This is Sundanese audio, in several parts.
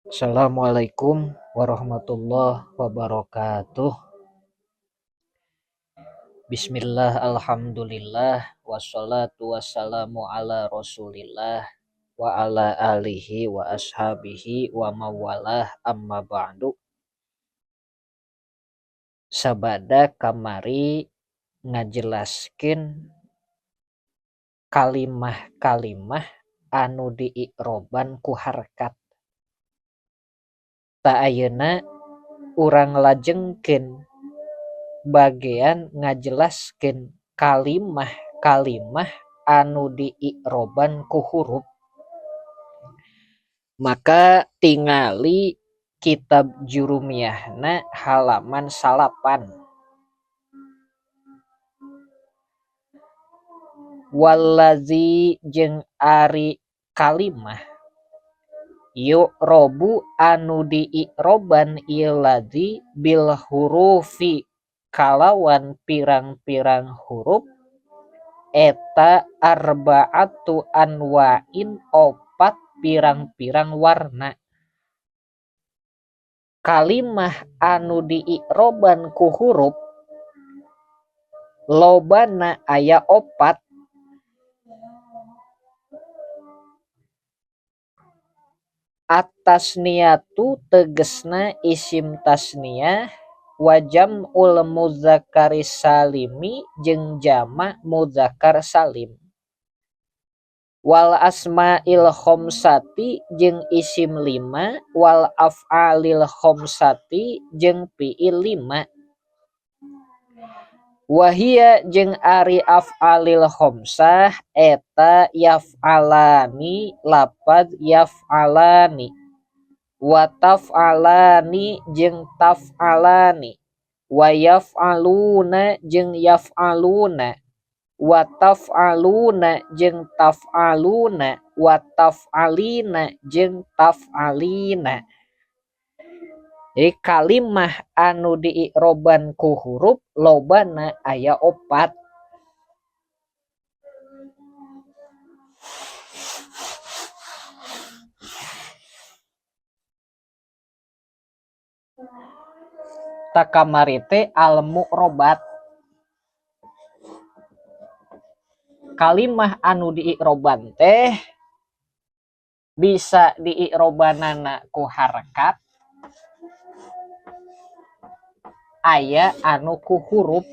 Assalamualaikum warahmatullahi wabarakatuh. Bismillah, alhamdulillah, wassalatu wassalamu ala rasulillah wa ala alihi wa ashabihi wa mawalah, amma ba'du. Sabada kamari ngajelaskeun kalimah-kalimah anu diikroban ku harkat. Ta ayeuna urang lajengkeun bagean ngajelaskeun kalimah-kalimah anu diikroban ku huruf. Maka tingali kitab Jurumiyahna halaman 9. Wallazi jeung ari kalimah yu'robu anu diikroban ieu ladzi bil hurufi kalawan pirang-pirang huruf eta arba'atu anwa'in opat pirang-pirang warna. Kalimah anu diikroban ku huruf lobana aya opat. At-tasniyatu tegesna isim tasniyah wa jam'ul mudzakari salimi jeung jama mudzakkar salim. Wal asma'il khamsati jeung isim 5 wal af'alil khamsati jeung fi'il 5. Wahia jeung ari af'alil khamsah eta yaf'alani lapad yaf'alani wa taf'alani jeung taf'alani wa yaf'aluna jeung yaf'aluna wa taf'aluna jeung taf'aluna wa taf'alina jeung taf'alina. Jadi kalimah anu diikroban ku huruf lobana aya opat. Takamari teh al-mu'robat. Kalimah anu diikroban teh bisa diikrobanana ku harkat aya anu ku huruf.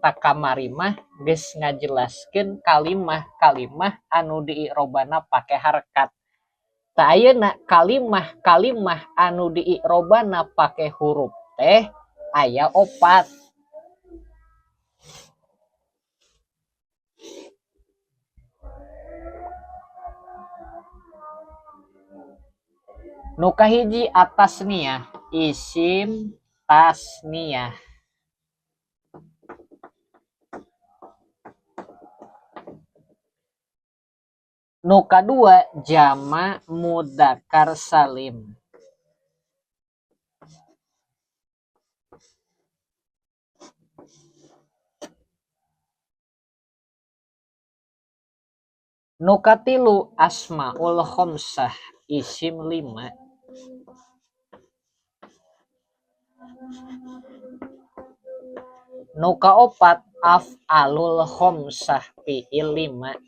Takamari mah geus ngajelaskeun kalimah-kalimah anu diikrobana pake harkat. Ta ayeuna kalimah-kalimah anu diikrobana pake huruf teh aya opat. Nu kahiji atasniah isim tasniyah. Nu kadua jama mudzakkar salim. Nu katilu asmaul khamsah isim 5. Nu kaopat af'alul khamsah fi'il 5.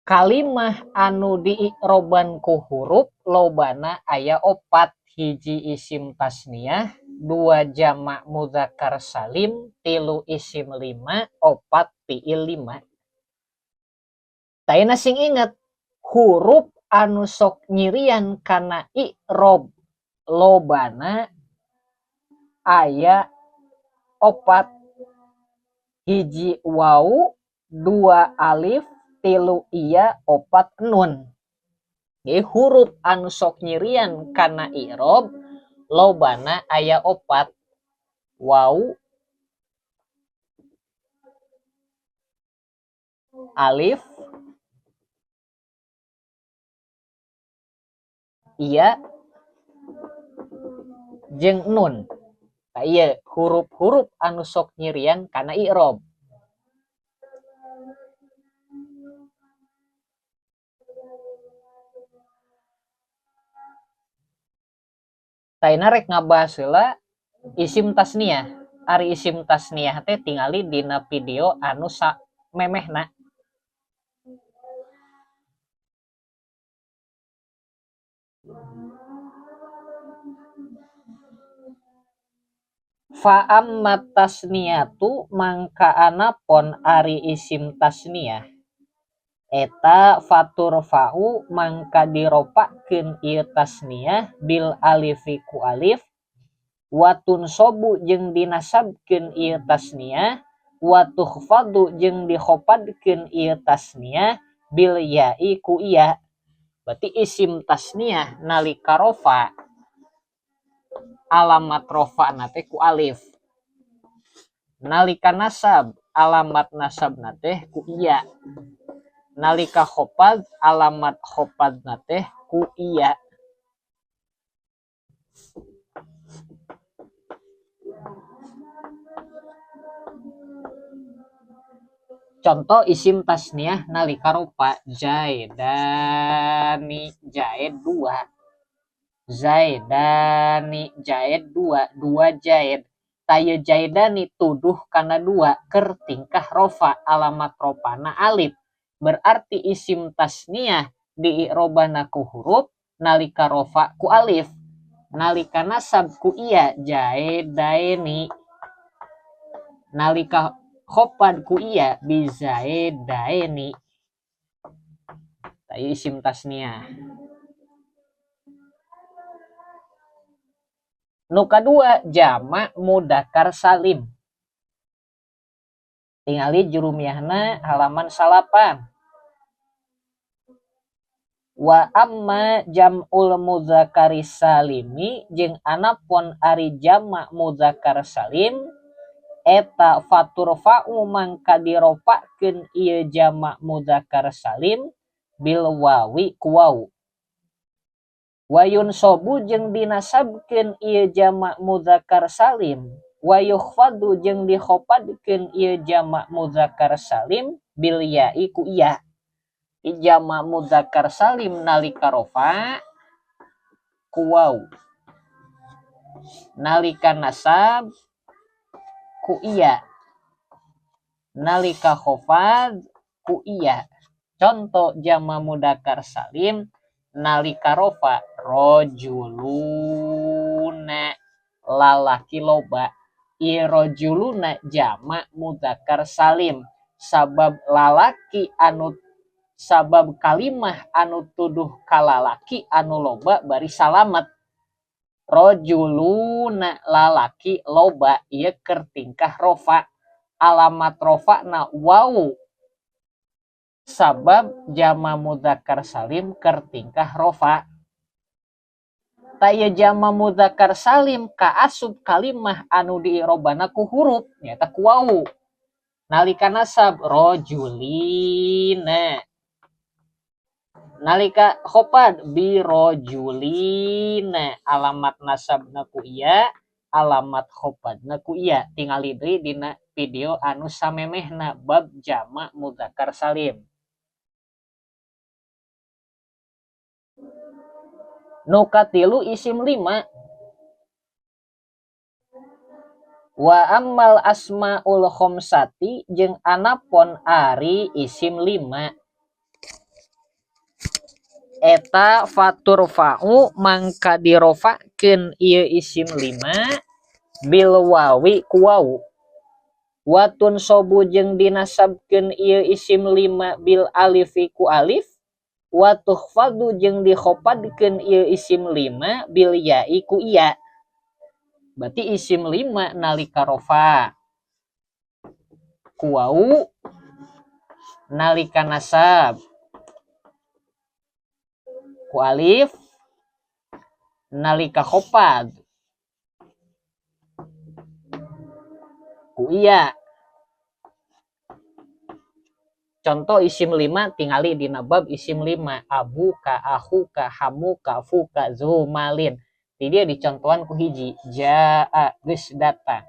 Kalimah anu diikroban ku huruf lobana aya opat. Hiji isim tasniyah, 2 jamak mudzakkar salim, 3 isim 5, 4 fi'il 5. Taina sing inget, huruf anu sok nyirian kana i'rob lobana aya opat. Hiji wau, 2 alif, 3 iya, 4 nun. Jadi huruf anu sok nyirian kana i'rob lobana aya opat. Wau, alif, iya, jeung nun. Tah ieu huruf-huruf anu sok nyirian kana i'rob. Taina rek ngabahas heula isim tasniyah. Ari isim tasniyah teh tingali dina video anu samemehna. Fa ammat tasniyatu mangka anapon ari isim tasniyah eta faturfa'u mangka diropakeun ieu tasniyah bil alifi ku alif wa tunsobu jeung dinasabkeun ieu tasniyah wa tukhfadu jeung dikhopadkeun ieu tasniyah bil ya'i ku iya. Berarti isim tasniyah nalika rofa alamat rofa'na teh ku alif, nalika nasab alamat nasabna teh ku iya, nalika khofad alamat khofadna teh ku iya. Contoh isim tasniyah nalika rofa zaidani zaid dua, zaidani zaid dua, dua zaid. Taya zaidani tuduh kana dua keur tingkah rofa alamat rofana alif. Berarti isim tasniyah di'irobana ku huruf nalika rofa ku alif, nalika nasab ku iya zaidaini, nalika khofad ku iya bizaidaini. Taya isim tasniyah. Nu kadua jamak mudzakkar salim. Tingali jurumiyahna halaman 9. Wa amma jam'ul mudzakkari salimi jeung anapon ari jamak mudzakkar salim eta faturfa'u mangka diropakeun ieu jamak mudzakkar salim bil wawi ku waw. Wa yunsobu jeung dinasabkeun ieu jamak mudzakkar salim wa yukhfadu jeung dikhopadkeun ieu jamak mudzakkar salim bil ya'i ku iya. Jamak mudzakkar salim nalika rofa ku waw, nalika nasab ku iya, nalika khofad ku iya. Contoh jamak mudzakkar salim nalika rofa rojuluna lalaki loba. Ieu rojuluna jamak mudzakkar salim sabab lalaki anu sabab kalimah anu tuduh kalalaki anu loba bari salamet. Rojuluna lalaki loba ieu keur tingkah rofa alamat rofana waw sabab jama mudzakkar salim keur tingkah rofa. Taya jama mudzakkar salim kaasup kalimah anu diirobana ku huruf nyaeta ku waw. Nalika nasab rojulina, nalika khofad birojulina, alamat nasabna ku iya, alamat khofadna ku iya. Tingali deui dina video anu samemehna bab jamak mudzakkar salim. Nu katilu isim lima. Wa ammal asmaul khamsati jeung anapon ari isim lima eta faturfa'u mangka dirofakeun ieu isim lima bil wawi ku waw. Wa tunsobu jeung dinasabkeun ieu isim lima bil alifi ku alif. Wa tukhfadu jeung dikhopadkeun ieu isim lima bil ya'i ku iya. Berarti isim lima nalika rofa ku waw, nalika nasab ku alif, nalika khofad ku iya. Contoh isim lima tingali dina bab isim lima abu ka ahu ka hamu ka fu ka zumalin. Ti dia dicontohan ku hiji jaa geus datang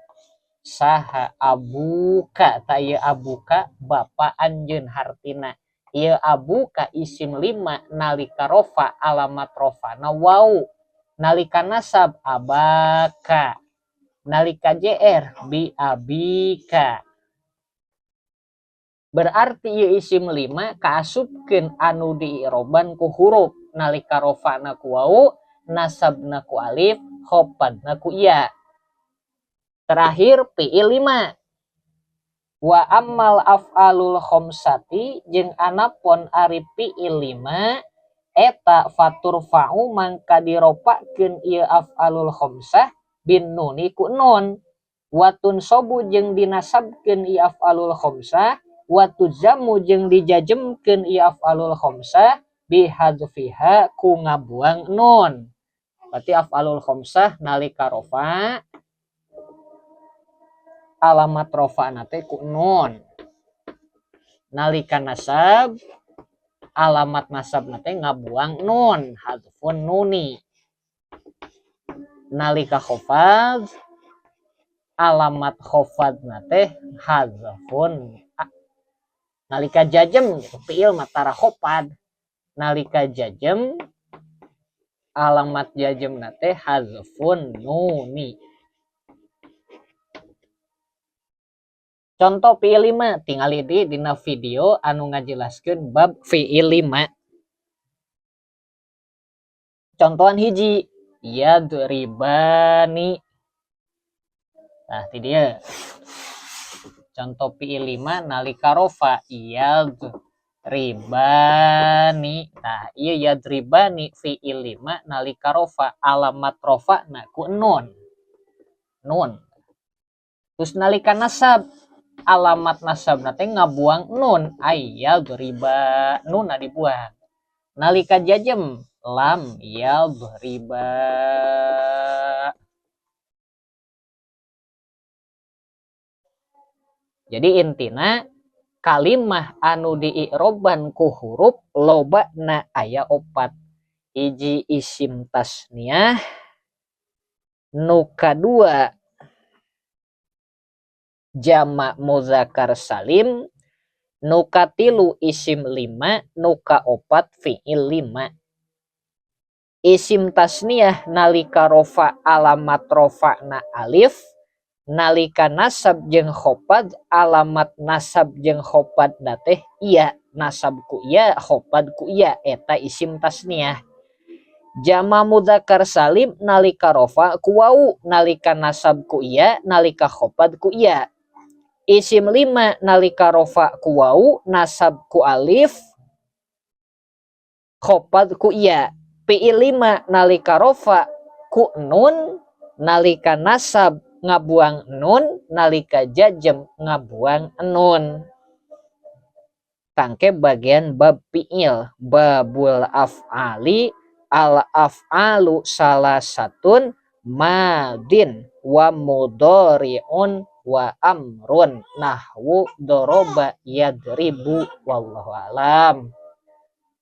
saha abuka ta ieu abuka bapa anjeun hartina ieu abuka isim lima nalika rofa alamat rofana wau nalika nasab abaka nalika jr bi abika. Berarti ieu isim lima kaasupkeun anu diiroban ku huruf nalika rofana ku wau nasabna ku alif khofadna ku ya. Terakhir fi'il lima wa ammal af'alul khamsati jeung anapon ari fi'il lima eta faturfa'u mangka diropakeun ieu af'alul khamsah bin nuni ku nun wa tunsobu jeung dinasabkeun ieu af'alul khamsah wa tuzamu jeung dijajemkeun ieu af'alul khamsah bihadzfiha ku ngabuang nun. Berarti af'alul khamsah nalika rofa alamat rofa'na teh ku nun, nalika nasab alamat nasabna teh ngabuang nun hadzfun nuni, nalika khafad alamat khafadna teh hadzfun, nalika jajem gitu fi'il mah tara khafad, nalika jajem alamat jajemna teh hadzfun nuni. Contoh fi'il lima tingali di dina video anu ngajelaskeun bab fi'il lima. Contohan hiji yadribani. Nah ti dieu contoh fi'il lima nalika rofa yadribani. Nah ieu yadribani fi'il lima nalika rofa alamat rofana ku nun nun. Terus nalika nasab alamat nasabna teh ngabuang nun ayyadriba nunna dibuang. Nalika jajem lam yadriba. Jadi intina kalimah anu diiroban ku huruf lobana aya opat. Hiji isim tasniah, nu kadua jamak muzakkar salim, nu katilu isim lima, nu kaopat fi'il lima. Isim tasniah nalika rofa alamat rofana alif, nalika nasab jeung khofad alamat nasab jeung khofadna teh iya, nasab ku iya khofad ku iya, eta isim tasniah. Jama mudzakkar salim nalika rofa ku wau, nalika nasab ku iya, nalika khofad ku iya. Isim lima nalika rofa ku wau, nasab ku alif, khofad ku iya. Fi'il lima nalika rofa ku nun, nalika nasab ngabuang nun, nalika jajem ngabuang nun. Tangke bagian bab fi'il, babul af'ali, al af'alu salasatun madin wa mudhari'un wa amrun nahwu doroba yadribu. Wallahu alam.